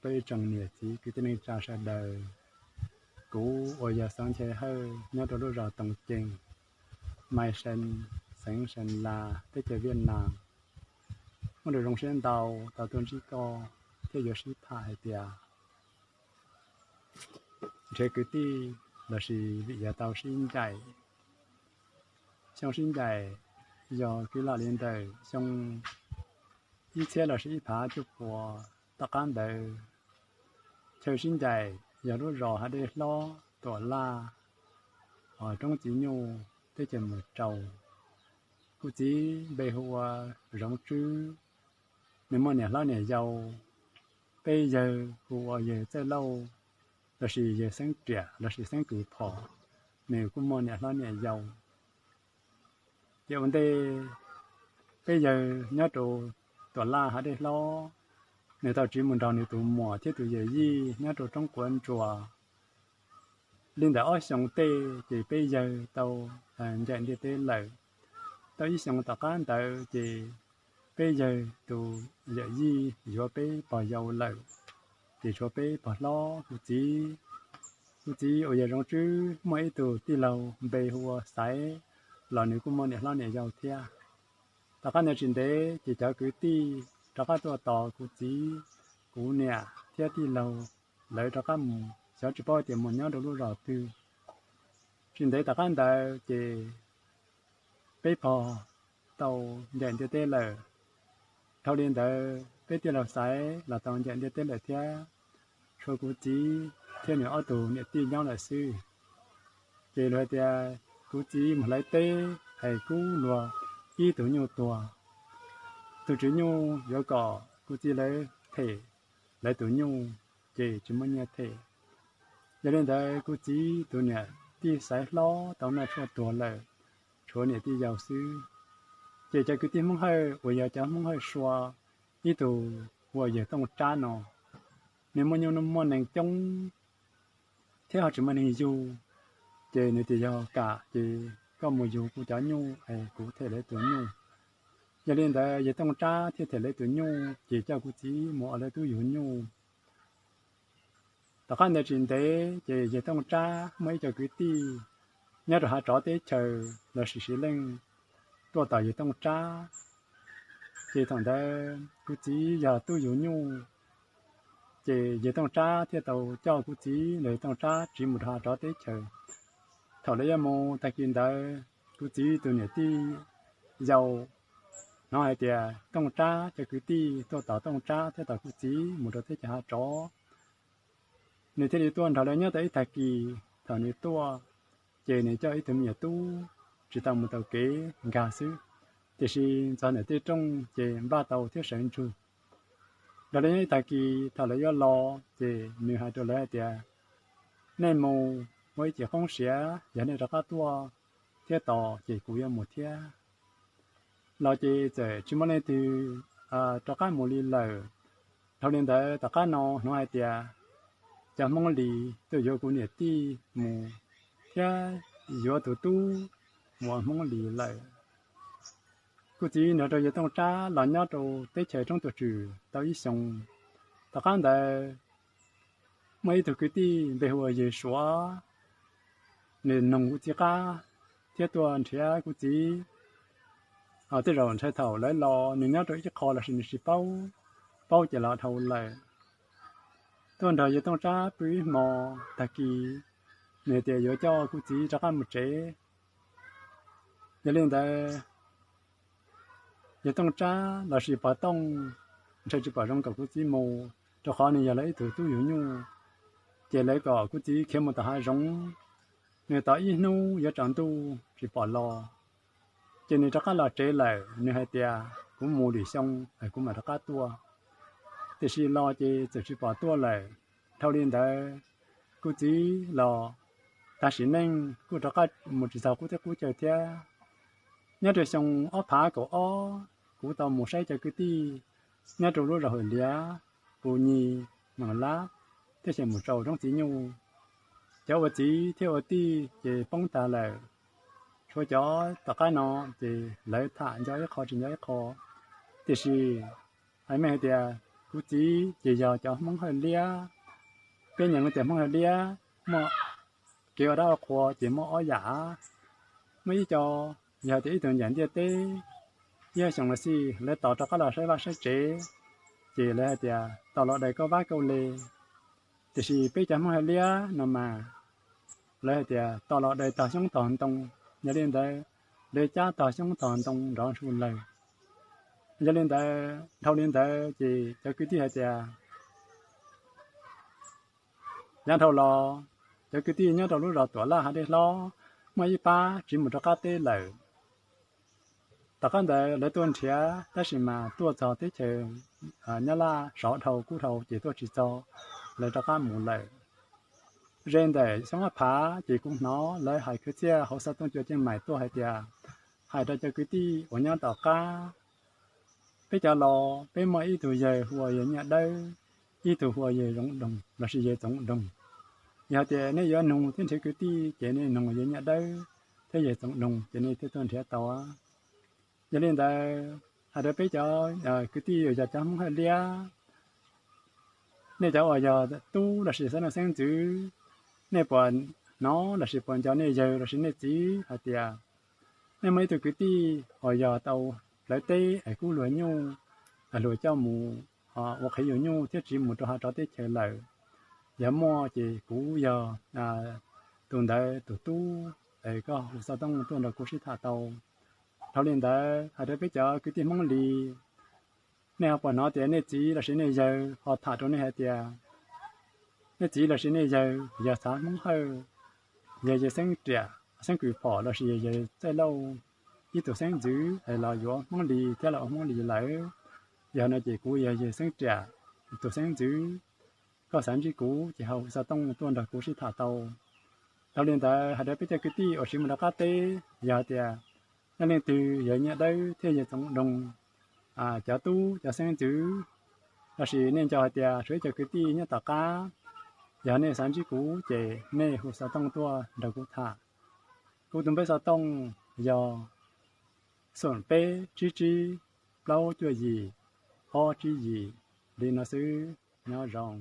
peb tsoom niam txiv kwv tij neej tsa sawv daws. Kuv uas yog Xeev Nchai Hawj nyob rau lub zos Toom Cees, Mai Sen, xeev Sen Las, teb chaws Viaj Nam. Muaj lus zoo siab ntau tau tuaj ntsib koj thiab yuav sib tham hais tias nrhiav kwv tij lossis vim yog tau sib ncaim. Xyoo sib ncaim yog kwv lam li ntawm xyoo ib txhiab lossis ib phav cuaj puas. Tom qab ntawd chaw sib ncaim yog lub zos Hav Dej Hlob, Tuam Laj, roob Txiv Nyuj, teb chaws Mus Tsaus. Kuv txiv npe hu ua Zoov Tswb, nws muaj niam hlob niam yau. Peb yawg hu ua yawg Txawj Lauj lossis yawg Xeeb Riam lossis Xeeb Kws Phom, nws kuj muaj niam hlob niam yau. Ces ua ntej peb yawg nyob rau Tuam Laj Hav Dej Hlob, nws tau tsiv mus nrog nws tus muam thiab tus yawm yij nyob rau roob Quav Ntsuas. Li ntawm ob xyoos tej ces peb yawg tau ncaim ntiaj teb lawm. Tau ib xyoos tom qab ntawd ces peb yawg tus yawm yij yuav peb pog yau lawm, ces tshuav peb pog hlob kuv txiv. Kuv txiv uas yog Zoov Tswb muaj ib tug tij laug npe hu ua Xaiv, los nws kuj muaj niam hlob niam yau thiab. Tom qab ntawd tsis ntev ces cov kwv tij rov qab tuaj tos kuv txiv, kuv niam thiab tij laug lawv rov qab mus, xyov tsis paub tias mus nyob rau lub zos twg. Tsis ntev tom qab ntawd ces peb pog tau ncaim ntiaj teb lawm. Dhau li ntawd peb tij laug Xaiv los tau ncaim ntiaj teb lawm thiab, tshuav kuv txiv thiab nws ob tug niam tij nyob lawm xwb. Ces luag hais tias kuv txiv mus hlawv teb es kub luag ib tug nyuj tuag. Tus tswv nyuj yuav kom kuv txiv lawv them lawv tus nyuj, ces tsis muaj nyiaj them. Yog li ntawd kuv txiv tus niam tij Xaiv hlob tau noj tshuaj tuag lawm, tshuav niam tij yau xwb. Ces cov kwv tij Hmoob Hawj uas yog cov Hmoob Hawj Sua, ib tug ua yawg Tooj Tsab no, nws muaj nyuj muaj nees coob thiab ho tsis muaj neeg yug, ces nws tias yog kam ces koj mus yug kuv cov nyuj es kuv them lawv tus nyuj. Yog li ntawd yawg Tooj Tsab thiaj them lawv tus nyuj ces coj kuv txiv mus ua lawv tub yug nyuj. Tom qab ntawd tsis ntev ces yawg Tooj Tsab muaj ib co kwv tij nyob rau hav tsov teb chaws los sis siv leej tuaj tos yawg Tooj Tsab. Ces thaum ntawd kuv txiv yog tub yug nyuj, ces yawg Tooj Tsab thiaj tau coj kuv txiv los yawg Tooj Tsab tsiv mus rau hav tsov teb chaws. Thaum lawv yuav mus tag kis ntawd kuv txiv tus niam tij yau hnov hais tias Tooj Tsab cov kwv tij tuaj tos Tooj Tsab thiab tos kuv txiv mus rau teb chaws hav tsov. Nws thiaj li tuaj nrog lawv nyob tau ib tag kis. Thaum nws tuaj ces nws coj ib tug me nyuam tub tsis tau mus taus kev nkag xwb, tiam sis ntxog ntawm tej rooj ces npaj tau thiab sawv ntsug. Nrog lawv nyob ib tag kis thaum lawv yuav los ces nws hais rau lawv hais tias nej mus ua ib ce qoob siav, yog nej rov qab tuaj thiab tos ces kuv yuav mus thiab. Los ces txawm tsis muaj leej twg rov qab mus li lawm. Dhau li ntawd tom qab no hnov hais tias cov Hmoob Lis tuaj yuav kuv niam tij mus thiab yuav tus tub mus ua Hmoob Lis lawm. Kuv txiv nrog rau yawg Tooj Tsab los nyob rau teb chaws roob tuam tswm tau ib xyoos. Tom qab ntawd muaj ib tug kwv tij npe hu ua yawg Suav, nws noog kuv txiv qab thiab tuaj nrhiav kuv txiv. Tej zaum ntshai thaum lawv los nws nyob rau ib qho lossis nws tsis paub, paub ces los dhau lawm. Tuaj nrog yawg Tooj Tsab pw ib hmo, tag kis nws tias yuav coj kuv txiv rov qab mus tsev. Yog li ntawd yawg Tooj Tsab lossis pog Tooj ntshai tsis pom zoo kom kuv txiv mus, rau qhov nws yog lawv ib tug tub yug nyuj, ces lawv kom kuv txiv khiav mus tom hav zoov. Nws tos ib hnub yuav tsaus ntuj tsis pom los, ces nws rov qab los tsev lawm. Nws hais tias kuv mus lwm xyoo es kuv mam rov qab tuaj. Tiam sis los ces txawm tsis pom tuaj lawm. Dhau li ntawd kuv txiv los tag sim neej kuj rov qab mus tsis txog qub teb qub chaw thiab. Nyob rau xyoo ob phav kaum ob, kuv tau mus saib cov kwv tij nyob rau lub zos Hawm Liav, Pus Nyis, Meem Lab, teb chaws Mus Tsaus, roob Txiv Nyuj. Cov ua txiv thiab ua tij ces poob tag lawm. Tshuav cov tom qab no ces lawv tham nco ib qho tsis nco ib qho. Tiam sis hais meej hais tias kuv txiv ces yog cov Hmoob Hawj Liab. Peb nyeem tias Hmoob Hawj Liab muaj kev ua dab ua qhua ces muaj ob yam. Muaj ib co yog tias ib tug ncaim ntiaj teb, ib xyoos los xij lawv tos rov qab los saib vaj saib tsev, ces lawv hais tias tos los daws kauj vab kauj le. Tiam sis peb cov Hmoob Hawj Liab no mas lawv hais tias tos los daws tog xyoob tog ntoo. Yog li ntawd, lawv cab tog xyoob tog ntoo nrov ntshua lawm. Yog li ntawd, dhau li ntawd ces cov kwv tij hais tias yav dhau los, cov kwv tij nyob rau lub zos Tuam Laj Hav Dej Hlob muaj ib pab tsiv mus rov qab teb lawm. Tom qab ntawd lawv tuaj nrhiav tab sis mas tuaj txog teb chaws Nyab Laj sov dhau kub dhau ces tuaj tsis txog, lawv rov qab mus lawm. Ze ntawm xyoo ob phav ces kuv hnov lawv hais khwv txhiaj hauv xov tooj cua ceeb mais tuaj hais tias, hais rau cov kwv tij uas nyob tom qab, peb cov laus peb muaj ib tug yawg hu ua yawg Nyiaj Dawb, ib tug hu ua yawg Zoov Doog lossis yawg Txoov Doog. Yog tias nej yuav nug thiab nrhiav kwv tij ces nej nug yawg Nyiaj Dawb thiab yawg Txoov Doog ces nej thiaj tuaj nrhiav tau. Yog li ntawd, hais rau peb cov kwv tij uas yog cov Hmoob Hawj Liab, nej cov uas yog tub lossis xeeb leej xeeb ntxwv, nej puas hnov lossis puas nco nej yawg lossis nej txiv hais tias nej muaj ib tug kwv tij uas yog tau plawv teb es kub luag nyuj, luag coj mus ua qhev yug nyuj thiab tsiv mus rau hav rov teb chaws lawm? Yog muaj ces kuv yog tus ntawd tus tub, koj hu xov tooj tuaj nrog kuv sib tham tau. Dhau li ntawd, hais rau peb cov kwv tij Hmoob Lis, nej ho puas hnov tias nej txiv lossis nej yawg ho tham rau nej hais tias nej txiv lossis nej yawg yog txhav Hmoob Hawj, yog yawg Xeeb Riam, Xeeb Kws Phom lossis yog yawg Txaij Lauj ib tug xeeb ntxwv es los yuav Hmoob Lis thiab los ua Hmoob Lis lawm? Yog no ces kuv yog yawg Xeeb Riam tus xeeb ntxwv. Koj xav ntsib kuv ces ho hu xov tooj tuaj nrog kuv sib tham tau. Dhau li ntawd, hais rau peb cov kwv tij uas tsiv mus rov qab teb, yog tias nej leej twg yog Nyiaj Dawb thiab yawg Txoov Doog cov tub cov xeeb ntxwv, lossis nej nco hais tias tshuav ib co kwv tij nyob tom qab, yog nej xav ntsib kuv ces nej hu xov tooj tuaj nrog kuv tham. Kuv tus npawb xov tooj yog xoom peb tsib tsib plaub cuaj yim ob tsib yim. Li no xwb, nyob zoo.